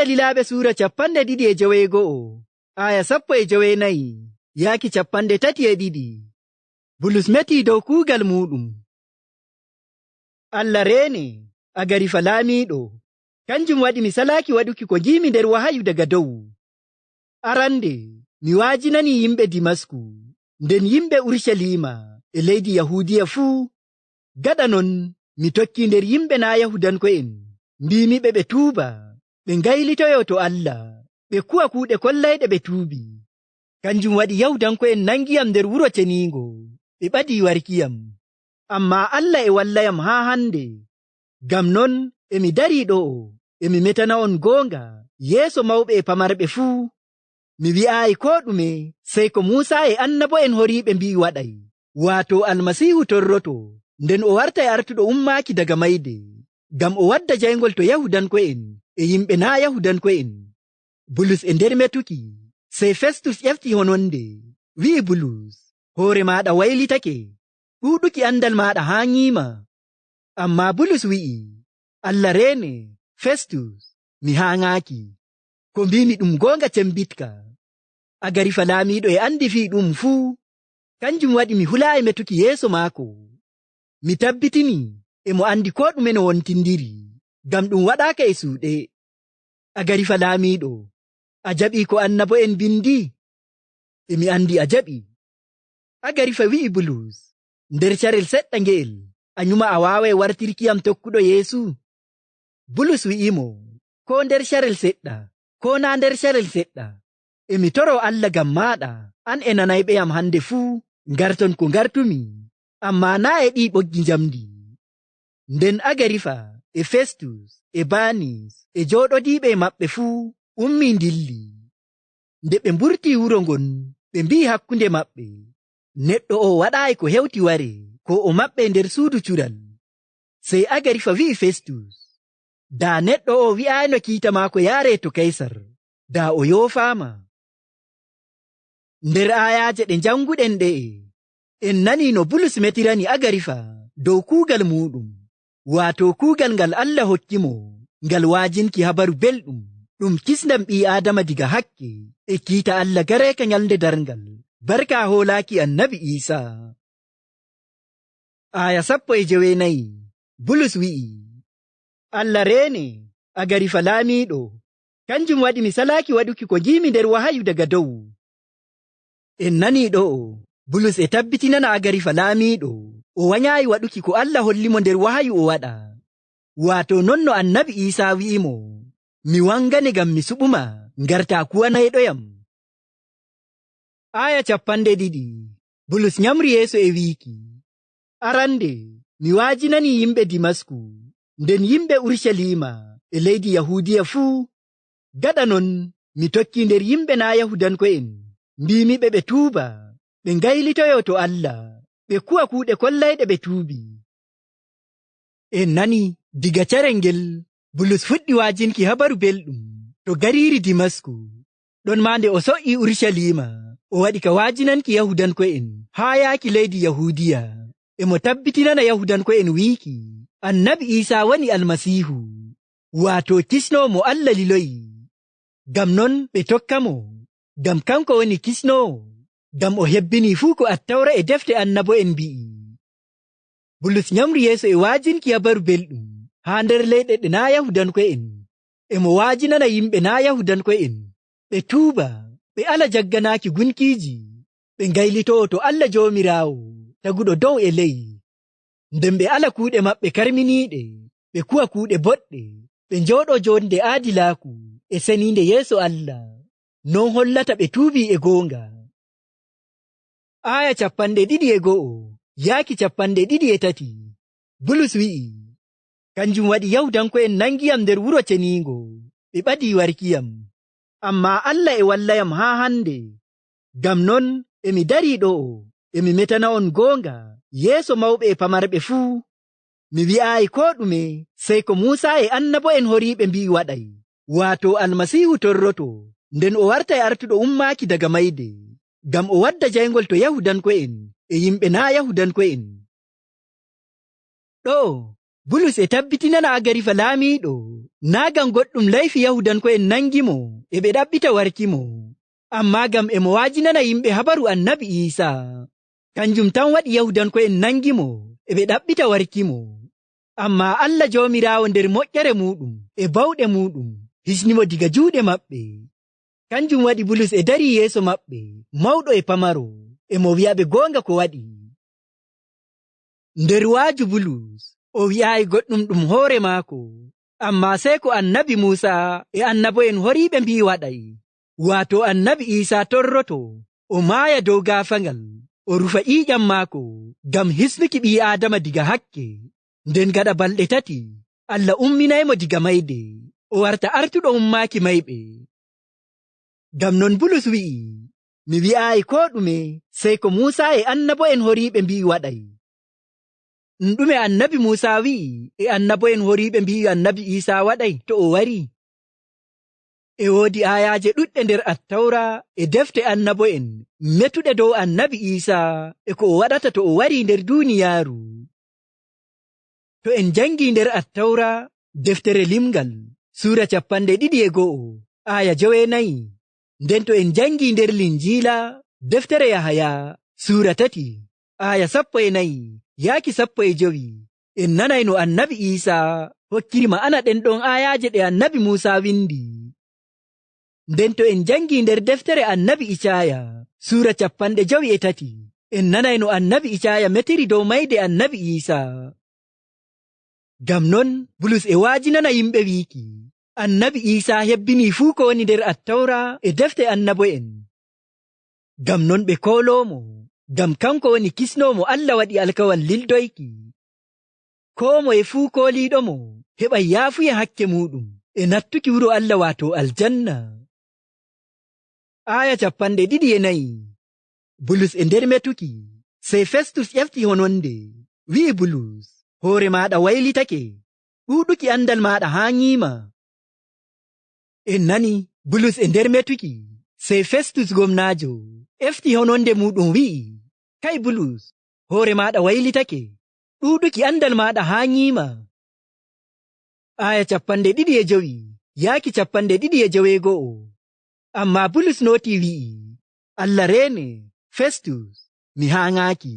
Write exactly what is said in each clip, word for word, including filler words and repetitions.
Lilaaɓe suura cappanɗe ɗiɗi e joweego'o, aaya sappo e joweenayi yaaki cappanɗe tati e ɗiɗi. Bulus meti dow kuugal muuɗum. Allah reene, Agarifa laamiiɗo, kanjum waɗi mi salaaki waɗuki ko ngi'mi nder wahayu daga dow. Arande, mi waajinani yimɓe Dimasku, nden yimɓe Urucaliima e leydi Yahuudiya fuu. Gaɗa non, mi tokki nder yimɓe naa Yahuudanko'en, mbi'mi ɓe ɓe tuuba, ɓe ngaylitoyo to Allah, ɓe ku'a kuuɗe kollayɗe ɓe tuubi. Kanjum waɗi Yahuudanko'en naŋgi yam nder wuro ceniiŋgo, ɓe ɓadi warki yam. Ammaa Allah e walla yam haa hande. Ngam non e mi dari ɗo'o, e mi metana on gooŋga yeeso mawɓe e pamarɓe fuu. Mi wi'aayi koo ɗume, sey ko Muusa e annabo'en horiiɓe mbi'i waɗay, waato Almasiihu torroto, nden o wartay artuɗo ummaaki daga mayde, ngam o wadda jayŋgol to Yahuudanko'en e yimɓe naa Yahuudanko'en. Bulus e nder metuki, sey Festus ƴefti hononde, wi'i Bulus, "Hoore maaɗa waylitake, ɗuuɗuki anndal maaɗa haaŋiima." Ammaa Bulus wi'i, "Allah reene, Festus, mi haaŋaaki. Ko mbi'mi ɗum gooŋga cembiɗka. Agarifa laamiiɗo e anndi fii ɗu'um fuu. Kanjum waɗi mi hulaayi metuki yeeso maako. Mi tabbitini e mo anndi koo ɗume no wontindiri, ngam ɗum waɗaaka e suuɗe." Agarifa laamiiɗo, a jaɓi ko annabo'en bindi? E mi anndi a jaɓi. Agarifa wi'i Bulus, "Nder carel seɗɗa nge'el, a nyuma a waaway wartirki yam tokkuɗo Yeesu?" Bulus wi'i mo, "Koo nder carel seɗɗa, koo naa nder carel seɗɗa, e mi toro Allah ngam maaɗa, an e nanayɓe yam hande fuu, ngarton ko ngartumi, ammaa naa e ɗi'i ɓoggi njamndi." Nden Agarifa e Festus e Banis e jooɗodiiɓe e maɓɓe fuu ummi ndilli. Nde ɓe mburti wuro ngon, ɓe mbi'i hakkunde maɓɓe, "Neɗɗo o waɗaay ko hewti ware, ko o maɓɓe nder suudu cural." Sey Agarifa wi'i Festus, "Daa neɗɗo o wi'aayno kiita maako yaare to Kaysar, daa o yoofaama." Nder aayaaje ɗe njaŋguɗen ɗe'e, en nani no Bulus metirani Agarifa dow kuugal muuɗum, waato kuugal ngal Allah hokki mo, ngal waajinki Habaru Belɗum, ɗum kisndam ɓii Aadama diga hakke e kiita Allah gareeka nyalnde darŋgal, barka hoolaaki Annabi Iisa. Aaya sappo e joweenayi, Bulus wi'i, "Allah reene, Agarifa laamiiɗo, kanjum waɗi mi salaaki waɗuki ko ngi'mi nder wahayu daga dow." En nani ɗo'o, Bulus e tabbitinana Agarifa laamiiɗo, o wanyaayi waɗuki ko Allah holli mo nder wahayu o waɗa. Waato non no Annabi Iisa wi'i mo, "Mi waŋgane ngam mi suɓuma, ngarta kuwanayɗo yam." Aaya cappanɗe ɗiɗi, Bulus nyamri yeeso e wiiki, "Arande, mi waajinani yimɓe Dimasku, nden yimɓe Urucaliima e leydi Yahuudiya fuu. Gaɗa non, mi tokki nder yimɓe naa Yahuudanko'en, mbi'mi ɓe ɓe tuuba, ɓe ngaylitoyo to Allah, ɓe ku'a kuuɗe kollayɗe ɓe tuubi." En nani, diga carel ngel, Bulus fuɗɗi waajinki Habaru Belɗum to gariiri Dimasku. Ɗon maa nde o so'i Urucaliima, o waɗi ka waajinanki Yahuudanko'en haa yaaki leydi Yahuudiya, e mo tabbitinana Yahuudanko'en wiiki, Annabi Iisa woni Almasiihu, waato kisnoowo mo Allah liloyi. Ngam non ɓe tokka mo, ngam kanko woni kisnoowo, ngam o hebbini fuu ko Attawra e defte annabo'en mbi'i. Bulus nyamri yeeso e waajinki Habaru Belɗum haa nder leyɗe ɗe naa Yahuudanko'en, e mo waajinana yimɓe naa Yahuudanko'en, ɓe tuuba, ɓe ala jagganaaki gunkiiji, ɓe ngaylitowo to Allah Joomiraawo, taguɗo dow e ley. Nden ɓe ala kuuɗe maɓɓe karminiiɗe, ɓe ku'a kuuɗe boɗɗe, ɓe njooɗo joonde aadilaaku e seniinde yeeso Allah. Non hollata ɓe tuubi e gooŋga. Aaya cappanɗe ɗiɗi e go'o yaaki cappanɗe ɗiɗi e tati, Bulus wi'i, "Kanjum waɗi Yahuudanko'en naŋgi yam nder wuro ceniiŋgo, ɓe ɓadi warki yam. Ammaa Allah e walla yam haa hande. Ngam non e mi dari ɗo'o, e mi metana on gooŋga yeeso mawɓe e pamarɓe fuu. Mi wi'aayi koo ɗume, sey ko Muusa e annabo'en horiiɓe mbi'i waɗay, waato Almasiihu torroto, nden o wartay artuɗo ummaaki daga mayde, ngam o wadda jayŋgol to Yahuudanko'en e yimɓe naa Yahuudanko'en." Ɗo'o Bulus e tabbitinana Agarifa laamiiɗo, naa ngam goɗɗum laifi Yahuudanko'en naŋgi mo e ɓe ɗaɓɓita warki mo, ammaa ngam e mo waajinana yimɓe habaru Annabi Iisa. Kanjum tan waɗi Yahuudanko'en naŋgi mo e ɓe ɗaɓɓita warki mo. Ammaa Allah Jawmiraawo nder moƴƴere muuɗum e baawɗe muuɗum hisni mo diga juuɗe maɓɓe. Kanjum waɗi Bulus e dari yeeso maɓɓe, mawɗo e pamaro, e mo wi'a ɓe gooŋga ko waɗi. Nder waaju Bulus, o wi'aay goɗɗum ɗum hoore maako, ammaa sey ko Annabi Muusa e annabo'en horiiɓe mbi'i waɗay, waato Annabi Iisa torroto, o maaya dow gaafaŋgal, o rufa ƴiiƴam maako ngam hisnuki ɓii Aadama diga hakke. Nden gaɗa balɗe tati, Allah umminay mo diga mayde, o warta artuɗo ummaaki mayɓe. Ngam non Bulus wi'i, "Mi wi'aayi koo ɗume, sey ko Muusa e annabo'en horiiɓe mbi'i waɗay." Ɗum ɗume Annabi Muusa wi'i e annabo'en horiiɓe mbi'i Annabi Iisa waɗay to o wari? E woodi aayaaje ɗuɗɗe nder Attawra e defte annabo'en metuɗe dow Annabi Iisa e ko o waɗata to o wari nder duniyaaru. To en janngi nder Attawra, deftere Limgal, suura capanɗe ɗiɗi e go'o, aaya joweenayi. Nden to en janngi nder Linjiila, deftere Yahaya, suura tati, aaya sappo e nayi, yaaki sappo e jowi, en nanay no Annabi Iisa hokkiri ma'ana ɗen ɗon aayaaje ɗe Annabi Muusa windi. Nden to en janngi nder deftere Annabi Icaaya, suura capanɗe jowi e tati, en nanay no Annabi Icaaya metiri dow mayde Annabi Iisa. Ngam non, Bulus e waajinana yimɓe wiiki, Annabi Iisa hebbini fuu ko woni nder Attawra e defte annabo'en. Ngam non ɓe kooloomo, ngam kanko woni kisnoowo mo Allah waɗi alkawal lildoyki. Koo moye fuu kooliiɗo mo, heɓay yaafuye hakke muuɗum, e nattuki wuro Allah, waato aljanna. Aaya capanɗe ɗiɗi e nayi. Bulus e nder metuki, sey Festus ƴefti hononde, wi'i Bulus, "Hoore maaɗa waylitake, ɗuuɗuki andal maaɗa haaŋiima." En nani Bulus e nder metuki, sey Festus gomnaajo efti hononde muuɗum wi'i, "Kay Bulus, hoore maaɗa waylitake, ɗuuɗuki andal maaɗa haaŋiima." Aaya capanɗe ɗiɗi e jowi yaaki capanɗe ɗiɗi e joweego'o. Ammaa Bulus nooti wi'i, "Allah reene, Festus, mi haaŋaaki.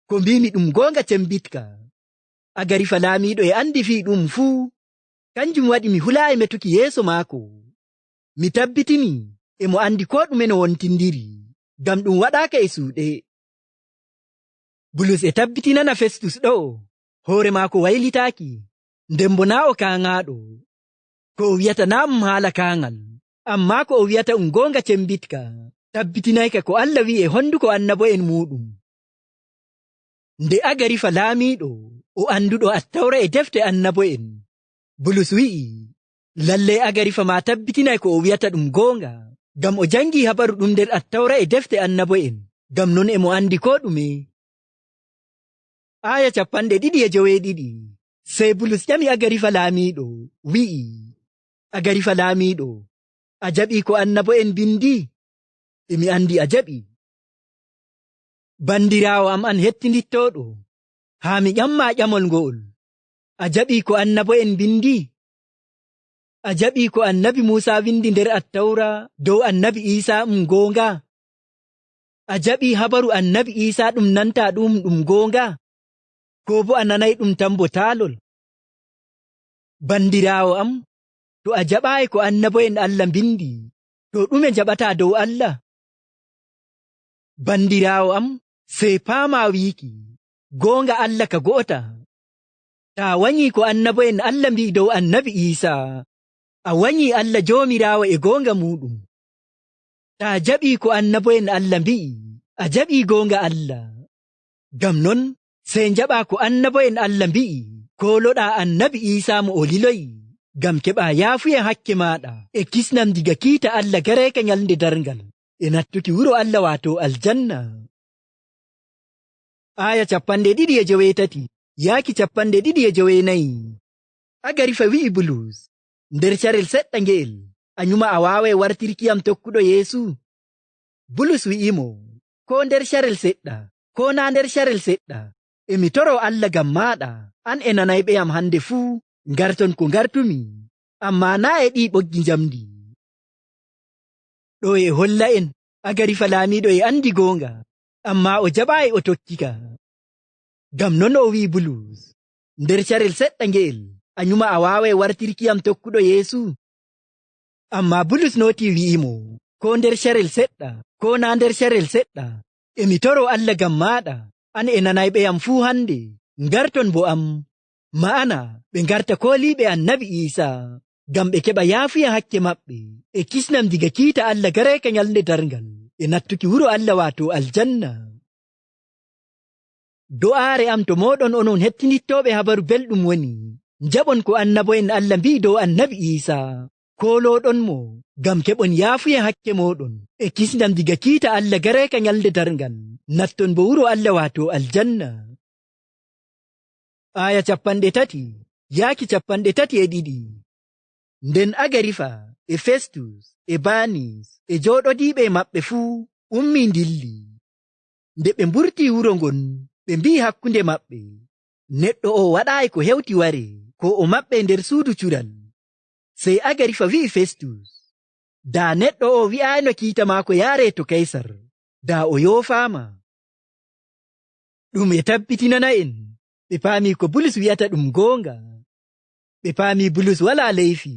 Ko mbiimi ɗum gooŋga cembiɗka. Agarifa laamiiɗo e anndi fii ɗum fuu. Kanjum waɗi mi hulaayi metuki yeeso maako. Mi tabbitini e mo anndi koo ɗume no wontindiri, ngam ɗum waɗaaka e suuɗe." Bulus e tabbitinana Festus ɗo'o, hoore maako waylitaaki, nden boo naa o kaaŋaaɗo. Ko o wi'ata naa ɗum haala kaaŋal, ammaa ko o wi'ata ɗum gooŋga cembiɗka, tabbitinayka ko Allah wi'i e honduko annabo'en muuɗum. Nde Agarifa laamiiɗo, o annduɗo Attawra e defte annabo'en, Bulus wi'i, "Lallay Agarifa ma tabbitinay ko o wi'ata ɗum gooŋga, ngam o jaŋgi habaru ɗum nder Attawra e defte annabo'en, ngam non e mo anndi koo ɗume." Aaya capanɗe ɗiɗi e joweeɗiɗi. Sey Bulus ƴami Agarifa laamiiɗo, wi'i, "Agarifa laamiiɗo, a jaɓi ko annabo'en mbindi?" E mi anndi a jaɓi. Bandiraawo am an hettindittooɗo, haa mi ƴamma ƴamol ngo'ol. A jaɓi ko annabo'en mbindi? A jaɓi ko annabi Muusa windi nder Attawra dow annabi Iisa ɗum gooŋga? A jaɓi habaru annabi Iisa ɗum nanta ɗum ɗum gooŋga? Koo boo a nanay ɗum tan bo taalol? Bandiraawo am, to a jaɓaay ko annabo'en Allah mbindi, to ɗume njaɓata dow Allah? Bandiraawo am, sey paama wiiki, gooŋga Allah ka go'ota. Taa wanyi ko annabo'en Allah mbi'i dow annabi Iisa, a wanyi Allah Joomiraawo e gooŋga muuɗum. Taa jaɓi ko annabo'en Allah mbi'i, a jaɓi gooŋga Allah. Ngam non, sey njaɓa ko annabo'en Allah mbi'i, kooloɗa annabi Iisa mo o liloyi, ngam keɓa yaafuye hakke maaɗa, e kisnam diga kiita Allah gareeka nyalnde darŋgal, e nattuki wuro Allah, waato aljanna. Aaya capanɗe ɗiɗi e joweetati, yaaki capanɗe ɗiɗi e joweenayi. Agarifa wi'i Bulus, "Nder carel seɗɗa nge'el, a nyuma a waaway wartirki yam tokkuɗo Yeesu?" Bulus wi'i mo, "Koo nder carel seɗɗa, koo naa nder carel seɗɗa, E mi toro Allah ngam maaɗa, an e nanayɓe yam hande fuu, ngarton ko ngartumi, ammaa naa e ɗi ɓoggi njamndi. Ɗo e holla en, Agarifa laamiiɗo e anndi gooŋga, ammaa o jaɓaay o tokki ka. Ngam non o wi'i Bulus, "Nder carel seɗɗa nge'el, a nyuma a waaway wartirki yam tokkuɗo Yeesu?" Ammaa Bulus nooti wi'i mo, "Koo nder carel seɗɗa, koo naa nder carel seɗɗa, e mi toro Allah ngam maaɗa, an e nanayɓe yam fuu hande, ngarton bo am." Ma'ana, ɓe ngarta kooliiɓe Annabi Iisa, ngam ɓe keɓa yaafuya hakke maɓɓe, e kisnam diga kiita Allah gareeka nyalnde darŋgal, e nattuki wuro Allah, waato aljanna. Do'aare am to mooɗon, onon hettinittooɓe Habaru Belɗum, woni, njaɓon ko annabo'en Allah mbi'i dow Annabi Iisa. Koolooɗon mo, ngam keɓon yaafuya hakke mooɗon, e kisnam diga kiita Allah gareeka nyalnde darŋgal, natton bo wuro Allah, waato aljanna. Aaya capanɗe tati, yaaki capanɗe tati e ɗiɗi. Nden Agarifa, e Festus, e Banis, e jooɗodiiɓe e maɓɓe fuu, ummi ndilli. Nde ɓe mburti wuro ngon, ɓe mbi'i hakkunde maɓɓe, "Neɗɗo o waɗaay ko hewti ware, ko o maɓɓe nder suudu cural." Sey Agarifa wi'i Festus, "Daa neɗɗo o wi'aayno kiita maako yaare to Kaysar, daa o yoofaama." Ɗum e tabbitinana en, ɓe paami ko Bulus wi'ata ɗum gooŋga. Ɓe paami Bulus walaa leyfi,